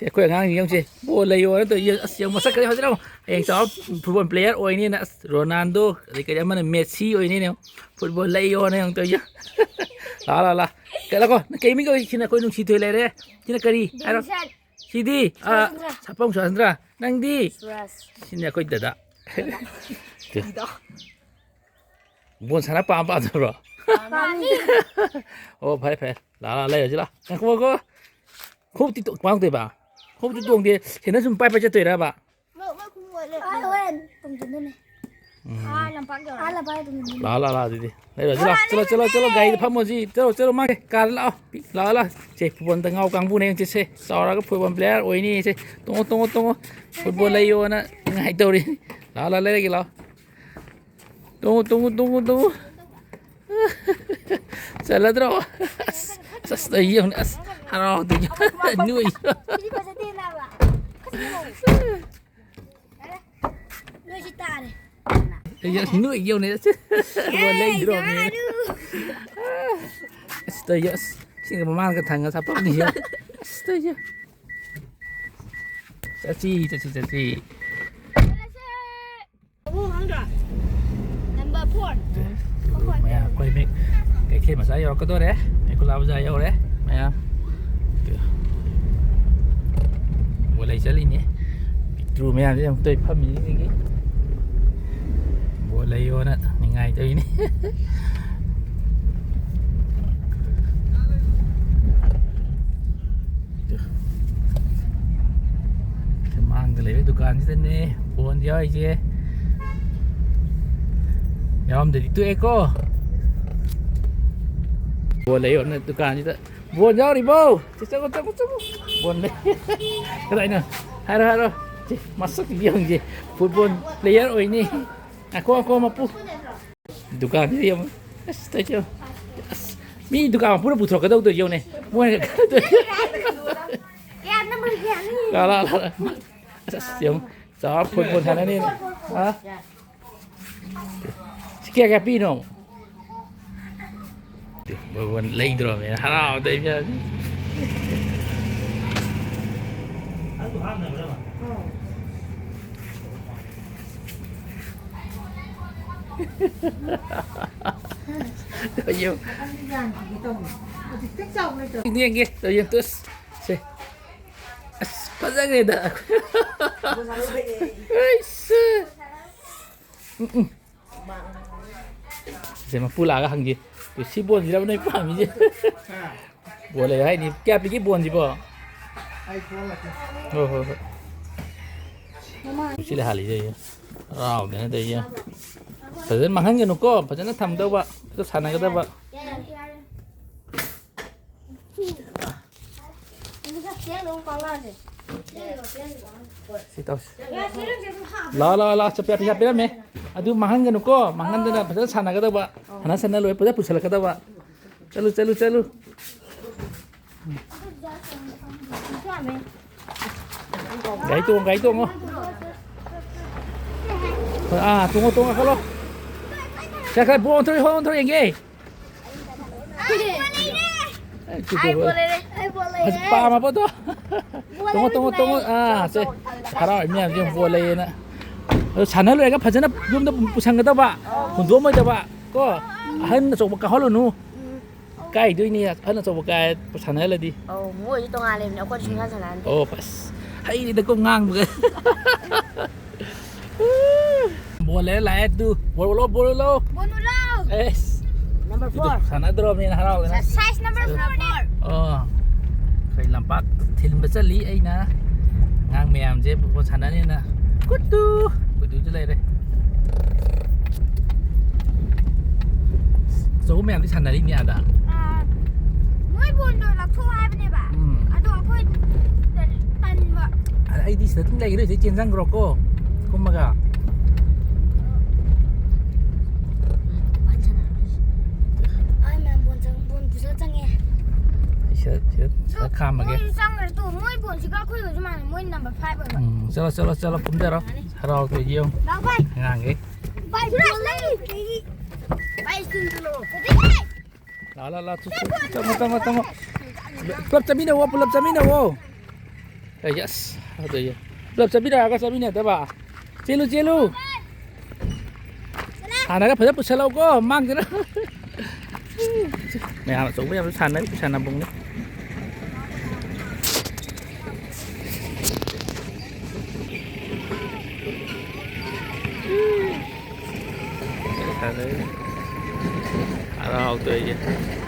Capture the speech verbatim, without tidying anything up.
ꯑꯩꯈꯣꯏ ꯑꯉꯥꯡꯁꯤꯡ ꯌꯦꯡꯉꯨꯁꯦ, ꯕꯣꯜ ꯂꯩꯌꯣꯅ ꯇꯧꯔꯤ꯫ ꯑꯁ, ꯌꯦꯡꯉꯨ, ꯃꯁꯛ ꯀꯔꯤ ꯐꯖꯅ ꯌꯦꯡꯉꯨ꯫ ꯍꯌꯦꯡ ꯆꯥꯎꯔ ꯐꯨꯠꯕꯣꯜ ꯄ꯭ꯂꯦꯌꯔ ꯑꯣꯏꯅꯤꯅ꯫ ꯑꯁ, ꯔꯣꯅꯥꯜꯗꯣ, ꯑꯗꯩ ꯀꯔꯤ ꯑꯃꯅ ꯃꯦꯁꯤ ꯑꯣꯏꯅꯤꯅ ꯌꯦꯡꯉꯨ꯫ ꯐꯨꯠꯕꯣꯜ ꯂꯩꯌꯣꯅ ꯌꯦꯡꯉꯨ ꯇꯧꯔꯤ꯫ ꯂꯥ, ꯂꯥ, ꯂꯥ꯫ ꯀꯩꯅꯣꯀꯣ, ꯅꯪ ꯀꯩ ꯃꯤꯡ ꯀꯧꯏ? ꯁꯤꯅ ꯑꯩꯈꯣꯏ ꯅꯨꯡꯁꯤ ꯊꯣꯏ ꯂꯩꯔꯦ꯫ ꯁꯤꯅ ꯀꯔꯤ? ꯍꯥꯏꯔꯣ꯫ ꯗꯤꯕꯤꯁꯟ꯫ ꯁꯤꯗꯤ, ꯑꯥ, ꯁꯨꯕꯥꯁ ꯆꯟꯗ꯭ꯔ꯫ ꯁꯥꯄꯝ ꯁꯨꯕꯥꯁ ꯆꯟꯗ꯭ꯔ꯫ ꯅꯪꯗꯤ? ꯁꯨꯔꯥꯖ꯫ ꯁꯤꯅꯤ ꯑꯩꯈꯣꯏ ꯗꯗꯥ꯫ ꯗꯤꯗꯣ꯫ ꯕꯣꯜ ꯁꯥꯟꯅ ꯄꯥꯝ ꯄꯥꯝꯗꯕ꯭ꯔꯣ? ꯄꯥꯝꯃꯤ꯫ ꯑꯣ, ꯐꯔꯦ, ꯐꯔꯦ꯫ ꯂꯥ, ꯂꯥ, ꯂꯩꯔꯁꯤ ꯂꯥ꯫ ꯉꯥꯏꯈꯣ, ꯉꯥꯏꯈꯣ꯫ ꯈꯣꯡꯎꯞꯇꯤ ꯇꯣ-, ꯀꯃꯥꯏꯅ ꯇꯧꯗꯣꯏꯕ? ꯈꯣꯡꯎꯞꯇꯤ ꯇꯣꯡꯗꯦ꯫ ꯁꯦꯟꯗꯜ ꯁꯨꯝ ꯄꯥꯏ ꯄꯥꯏ ꯆꯠꯇꯣꯏꯔꯕ? ꯃꯣꯏ, ꯃꯣꯏ ꯈꯣꯡꯎꯞ ꯂꯣꯏ ꯑꯥ, ꯍꯣꯔꯦꯟ ꯇꯣꯡꯁꯤꯟꯗꯣꯏꯅꯦ꯫ ꯎꯝ꯫ ꯑꯥ, ꯂꯝꯄꯥꯛ ꯌꯧꯔꯦ꯫ ꯑꯥ, ꯂꯝꯄꯥꯛ ꯌꯧꯔꯦ꯫ ꯂꯥ, ꯂꯥ, ꯂꯥ, ꯑꯗꯨꯗꯤ꯫ ꯂꯩꯔꯣ, ꯂꯥ, ꯆꯠꯂꯣ, ꯂꯥ, ꯆꯠꯂꯣ, ꯂꯥ, ꯆꯠꯂꯣ, ꯂꯥ꯫ ꯒꯥꯔꯤꯗ ꯐꯝꯃꯣ ꯁꯤ꯫ ꯆꯠꯂꯣ, ꯆꯠꯂꯣ, ꯃꯥꯒꯤ ꯀꯥꯔꯗ ꯂꯥꯛꯑꯣ꯫ ꯂꯥꯛꯑꯣ, ꯂꯥꯛꯑꯣ꯫ ꯁꯦ, ꯐꯨꯠꯕꯣꯜꯗ ꯉꯥꯎ ꯀꯥꯡꯕꯨꯅꯦ ꯁꯦ, ꯁꯦ꯫ ꯆꯥꯎꯔꯒ ꯐꯨꯠꯕꯣꯜ ꯄ꯭ꯂꯦꯌꯔ ꯑꯣꯏꯅꯤ ꯁꯦ꯫ ꯇꯣꯡꯉꯣ, ꯇꯣꯡꯉꯣ, ꯇꯣꯡꯉꯣ꯫ ꯐꯨꯠꯕꯣꯜ ꯂꯩꯌꯣꯅ ꯉꯥꯏ ꯇꯧꯔꯤ꯫ ꯂꯥꯛꯑꯣ, ꯂꯥꯛꯑꯣ, ꯂꯩꯔꯒꯦ ꯂꯥꯛꯑꯣ꯫ ꯇꯣꯡꯉꯨ, ꯇꯣꯡꯉꯨ, ꯇꯣꯡꯉꯨ, ꯇꯣꯡꯉꯨ꯫ ꯆꯠꯂꯗ꯭ꯔꯣ? ꯑꯁ, ꯑꯁ, ꯑꯩ ꯌꯦꯡꯉꯨꯅꯦ꯫ ꯑꯁ, ꯍꯔꯥꯎꯗꯣꯏꯅꯦ꯫ ꯅꯣꯏ꯫ ꯁꯤꯗꯤ ꯐꯖꯗꯦ ꯅꯥꯕ꯫ ꯅꯣꯏꯁꯤ ꯇꯥꯔꯦ꯫ ꯑꯩ ꯌꯦꯡ-, ꯅꯣꯏ ꯌꯦꯡꯉꯨꯅꯦ꯫ ꯑꯁ, ꯋꯥ ꯂꯩꯗ꯭ꯔꯣ? ꯑꯦ, ꯌꯥꯔꯨ꯫ ꯑꯁ, ꯇꯧꯏ, ꯑꯁ, ꯁꯤꯒ ꯃꯃꯥꯡꯒ ꯊꯪꯉ ꯆꯠꯄꯅꯤ꯫ ꯑꯁ, ꯇꯧꯏ꯫ ꯆꯠꯁꯤ, ꯆꯠꯁꯤ, ꯆꯠꯁꯤ꯫ ꯑꯕꯨꯡ ꯈꯪꯗ꯭ꯔꯣ? Number four. ꯃꯌꯥꯝ ꯑꯩꯈꯣꯏ ꯃꯤ ꯀꯩꯊꯦꯜ ꯃꯆꯥ ꯌꯧꯔꯛꯀꯗꯣꯔꯦ꯫ ꯃꯦꯀꯨꯂꯥ ꯕꯖꯥꯔ ꯌꯧꯔꯦ ꯃꯌꯥꯝ꯫ ꯕꯣꯜ ꯂꯩ ꯆꯠꯂꯤꯅꯦ꯫ ꯄꯤꯛꯇ꯭ꯔꯨ ꯃꯌꯥꯝꯁꯦ ꯌꯥꯝ ꯇꯣꯏ ꯐꯝꯃꯤꯁꯤꯡꯁꯤꯒꯤ ꯕꯣꯜ ꯂꯩꯌꯣꯅ ꯅꯤꯡꯉꯥꯏ ꯇꯧꯔꯤꯅꯦ꯫ ꯁꯤ ꯃꯥꯡꯗ ꯂꯩꯕ ꯗꯨꯀꯥꯟꯁꯤꯗꯅꯦ ꯕꯣꯟ ꯌꯥꯎꯔꯤꯁꯦ꯫ ꯌꯥꯎꯔꯝꯗꯗꯤ ꯇꯣꯛꯑꯦꯀꯣ꯫ ꯕꯣꯟ ꯂꯩ ꯌꯣꯟꯕ ꯗꯨꯀꯥꯟꯁꯤꯗ ꯕꯣꯟ ꯌꯥꯎꯔꯤꯕꯣ? ꯁꯤ ꯆꯪꯉꯣ, ꯆꯪꯉꯣ, ꯆꯪꯉꯣ꯫ ꯕꯣꯟ ꯂꯩ꯫ ꯀꯗꯥꯏꯅꯣ? ꯍꯥꯏꯔꯣ, ꯍꯥꯏꯔꯣ꯫ ꯁꯤ ꯃꯁꯛ ꯌꯦꯡꯁꯦ꯫ ꯐꯨꯠꯕꯣꯜ ꯄ꯭ꯂꯦꯌꯔ ꯑꯣꯏꯅꯤ꯫ ꯉꯥꯏꯈꯣ, ꯉꯥꯏꯈꯣ, ꯃꯄꯨ꯫ ꯗꯨꯀꯥꯟꯁꯤꯗ ꯌꯦꯡꯉꯣ꯫ ꯑꯁ, ꯇꯩꯁꯦ ꯌꯦꯡꯉꯣ꯫ ꯑꯁ, ꯃꯤ ꯗꯨꯀꯥꯟ ꯃꯄꯨꯅ ꯄꯨꯊꯣꯔꯛꯀꯗꯧꯗꯣ ꯌꯦꯡꯉꯨꯅꯦ꯫ ꯃꯣꯏꯅ ꯀꯩꯅꯣ ꯇꯧꯔꯤ꯫ ꯀꯌꯥ ꯅꯝꯕꯔ ꯀꯌꯥꯅꯤ? ꯂꯥ, ꯂꯥ, ꯂꯥ, ꯂꯥ꯫ ꯑꯁ, ꯑꯁ, ꯌꯦꯡꯉꯣ꯫ ꯆꯥꯎꯔ ꯐꯨꯠꯕꯣꯜ ꯁꯥꯟꯅꯅꯤ꯫ ꯍꯥ? ꯁꯤ ꯀꯌꯥ ꯀꯌꯥ ꯄꯤꯅꯣ? ꯕꯣꯜ ꯂꯩꯗ꯭ꯔꯣꯃꯦ, ꯍꯔꯥꯎꯗꯣꯏ ꯃꯌꯥꯝꯁꯤ꯫ ꯑꯌꯨꯛ꯫ ꯌꯦꯡꯒꯦ, ꯇꯧ ꯌꯦꯡ ꯇꯨꯁ꯫ ꯁꯦ꯫ ꯑꯁ, ꯐꯖꯈ꯭ꯔꯦꯗ꯫ ꯑꯩꯁ꯫ ꯎꯝ, ꯎꯝ꯫ ꯁꯦ, ꯃꯄꯨ ꯂꯥꯛꯑꯒ ꯍꯪꯒꯦ꯫ ꯁꯤ ꯕꯣꯟꯁꯤꯔꯕ ꯅꯣꯏ ꯄꯥꯝꯃꯤꯁꯦ? ꯕꯣꯟ ꯂꯩ ꯍꯥꯏꯅꯤ꯫ ꯀꯌꯥ ꯄꯤꯒꯦ ꯕꯣꯟꯁꯤꯕꯣ? ꯑꯩ ꯊꯣꯛꯂꯛꯀꯦ꯫ ꯍꯣꯏ, ꯍꯣꯏ, ꯍꯣꯏ꯫ ꯁꯤ ꯂꯩ ꯍꯥꯜꯂꯤꯁꯦ ꯑꯩ꯫ ꯍꯔꯥꯎꯗꯅ ꯇꯧꯔꯤꯁꯦ꯫ ꯐꯖꯅ ꯃꯥꯡꯍꯟꯒꯅꯨꯀꯣ꯫ ꯐꯖꯅ ꯊꯝꯗꯧꯕ꯫ ꯐꯖꯅ ꯁꯥꯟꯅꯒꯗꯕ꯫ ꯁꯤ ꯇꯧꯁꯤ꯫ ꯂꯥꯛꯑꯣ, ꯂꯥꯛꯑꯣ, ꯂꯥꯛꯑꯣ꯫ ꯆꯠꯄ ꯌꯥ-, ꯄꯩꯁꯥ ꯄꯤꯔꯝꯃꯦ꯫ ꯑꯗꯨ ꯃꯥꯡꯍꯟꯒꯅꯨꯀꯣ꯫ ꯃꯥꯡꯍꯟꯗꯅ ꯐꯖꯅ ꯁꯥꯟꯅꯒꯗꯕ꯫ ꯁꯥꯟꯅ ꯁꯥꯟꯅ ꯂꯣꯏ ꯐꯖꯅ ꯄꯨꯁꯜꯂꯛꯀꯗꯕ꯫ ꯆꯠꯂꯨ, ꯆꯠꯂꯨ, ꯆꯠꯂꯨ꯫ ꯒꯥꯔꯤ ꯇꯣꯡꯉꯣ, ꯒꯥꯔꯤ ꯇꯣꯡꯉꯣ꯫ ꯑꯥ, ꯇꯣꯡꯉꯣ, ꯇꯣꯡꯉꯣ, ꯀꯥꯈꯠꯂꯣ꯫ ꯁꯦ, ꯈꯔ ꯕꯣꯜ ꯑꯣꯟꯊꯣꯔꯛꯑꯣ, ꯑꯣꯟꯊꯣꯔꯛꯑꯣ ꯌꯦꯡꯒꯦ꯫ ꯑꯦ, ꯁꯤ ꯑꯩ ꯕꯣꯜ ꯂꯩꯔꯦ, ꯑꯩ ꯕꯣꯜ ꯂꯩꯔꯦ꯫ ꯐꯖ-, ꯄꯥꯝꯃꯕꯣ ꯑꯗꯣ? ꯕꯣꯜ ꯇꯣꯡꯉꯣ, ꯂꯩꯔꯦ, ꯇꯣꯡꯉꯣ, ꯇꯣꯡꯉꯣ꯫ ꯂꯩꯔꯦ꯫ ꯑꯥ, ꯁꯦ꯫ ꯍꯔꯥꯎꯔꯤ ꯃꯌꯥꯝꯁꯦ ꯕꯣꯜ ꯂꯩꯌꯦꯅ꯫ ꯑꯗꯣ ꯁꯥꯟꯅ ꯂꯣꯏꯔꯒ ꯐꯖꯅ ꯌꯨꯝꯗ ꯄꯨꯁꯟꯒꯗꯕ꯫ ꯑꯧ꯫ ꯍꯨꯟꯗꯣꯛꯑꯝꯃꯣꯏꯗꯕ꯫ ꯀꯣ? ꯑꯧ꯫ ꯑꯍꯟ ꯑꯆꯧꯕ ꯀꯥꯍꯜꯂꯨꯅꯨ꯫ ꯎꯝ꯫ ꯀꯥꯏꯗꯣꯏꯅꯤ, ꯑꯍꯟ ꯑꯆꯧꯕ ꯀꯥꯏ ꯁꯥꯟꯅꯍꯜꯂꯗꯤ꯫ ꯑꯧ, ꯃꯣꯏꯗꯤ ꯇꯣꯉꯥꯟ ꯂꯩꯕꯅꯦ, ꯑꯩꯈꯣꯏꯗꯤ ꯁꯨꯡꯁꯥꯟ ꯁꯥꯟꯅꯍꯟꯗꯦ꯫ ꯑꯣ, ꯑꯁ, ꯍꯩꯔꯦꯗꯀꯣ ꯉꯥꯡꯕꯒ꯫ ꯕꯣꯜ ꯂꯩꯔ ꯂꯥꯛꯑꯦ, ꯇꯨ꯫ ꯕꯣꯜ ꯎꯠꯂꯣ, ꯕꯣꯜ ꯎꯠꯂꯣ꯫ ꯕꯣꯜ ꯎꯠꯂꯣ꯫ ꯑꯦꯁ꯫ Number four꯫ ꯁꯥꯟꯅꯗ꯭ꯔꯣꯕꯅꯤꯅ ꯍꯔꯥꯎꯗꯅ꯫ Size number four ꯅꯦ꯫ ꯑꯣ꯫ ꯑꯩꯈꯣꯏ ꯂꯝꯄꯥꯛ ꯊꯤꯟꯕ ꯆꯠꯂꯤ ꯑꯩꯅ꯫ ꯑꯉꯥꯡ ꯃꯌꯥꯝꯁꯦ ꯐꯨꯠꯕꯣꯜ ꯁꯥꯟꯅꯅꯤꯅ꯫ ꯀꯨꯠꯇꯨ꯫ ꯀꯨꯠꯇꯨꯁꯨ ꯂꯩꯔꯦ꯫ ꯑꯆꯧꯕ ꯃꯌꯥꯝꯗꯤ ꯁꯥꯟꯅꯔꯤꯅꯦ ꯑꯥꯗ꯫ ꯑꯥ, ꯃꯣꯏ ꯕꯣꯜꯗꯣ ꯂꯧꯊꯣꯛꯑꯣ ꯍꯥꯏꯕꯅꯦꯕ꯫ ꯎꯝ꯫ ꯑꯗꯣ ꯑꯩꯈꯣꯏ ꯇꯟꯕ꯫ ꯑ-, ꯑꯩꯗꯤ ꯁꯤꯗ ꯑꯗꯨꯝ ꯂꯩꯈ꯭ꯔꯦ, ꯁꯤꯗ ꯆꯦꯟꯖꯟꯈ꯭ꯔꯣꯀꯣ, ꯀꯨꯝꯃꯒ꯫ ꯑꯥ, ꯃꯌꯥꯝ ꯕꯣꯜ ꯆꯪ-, ꯕꯣꯜ ꯄꯨꯁꯜꯂ ꯆꯪꯉꯦ꯫ ꯑꯩ ꯁꯤꯗ, ꯁꯤꯗ, ꯁꯤꯗ ꯈꯥꯝꯃꯒꯦ꯫ ꯃꯣꯏꯁꯨ ꯆꯪꯈ꯭ꯔꯦ ꯇꯨ, ꯃꯣꯏ ꯕꯣꯜꯁꯤꯒ ꯑꯩꯈꯣꯏꯒꯁꯨ ꯃꯥꯟꯅꯩ, ꯃꯣꯏ number five ꯑꯣꯏꯕ꯫ ꯎꯝ, ꯆꯠꯂꯣ, ꯆꯠꯂꯣ, ꯆꯠꯂꯣ, ꯀꯨꯝꯊꯔꯣ꯫ ꯍꯔꯥꯎ ꯌꯦꯡꯉꯨ꯫ ꯂꯥꯎ, ꯚꯥꯏ꯫ ꯑꯉꯥꯡꯈꯩ꯫ ꯂꯥꯛꯑꯣ, ꯂꯥꯛꯑꯣ, ꯂꯥꯛꯑꯣ, ꯆꯪꯉꯣ, ꯆꯪꯉꯣ, ꯆꯪꯉꯣ꯫ ꯄꯨꯂꯞ ꯆꯠꯃꯤꯟꯅꯧꯋꯣ, ꯄꯨꯂꯞ ꯆꯠꯃꯤꯟꯅꯧꯋꯣ꯫ ꯑꯩ ꯑꯁ ꯑꯗꯨ ꯄꯨꯂꯞ ꯆꯠꯃꯤꯟꯅꯔꯒ ꯆꯠꯃꯤꯟꯅꯗꯕ꯫ ꯆꯦꯜꯂꯨ, ꯆꯦꯜꯂꯨ꯫ ꯍꯥꯟꯅꯒ ꯐꯖꯅ ꯄꯨꯁꯜꯂꯛꯎꯀꯣ, ꯃꯥꯡꯗꯅ꯫ ꯃꯌꯥꯝ ꯑꯆꯧꯕ ꯌꯥꯝ ꯁꯥꯟꯅꯔꯤ, ꯁꯥꯟꯅꯕꯨꯡꯅꯤ꯫ ꯁꯥꯟꯅꯔꯤ꯫ ꯍꯔꯥꯎꯗꯣꯏꯁꯦ꯫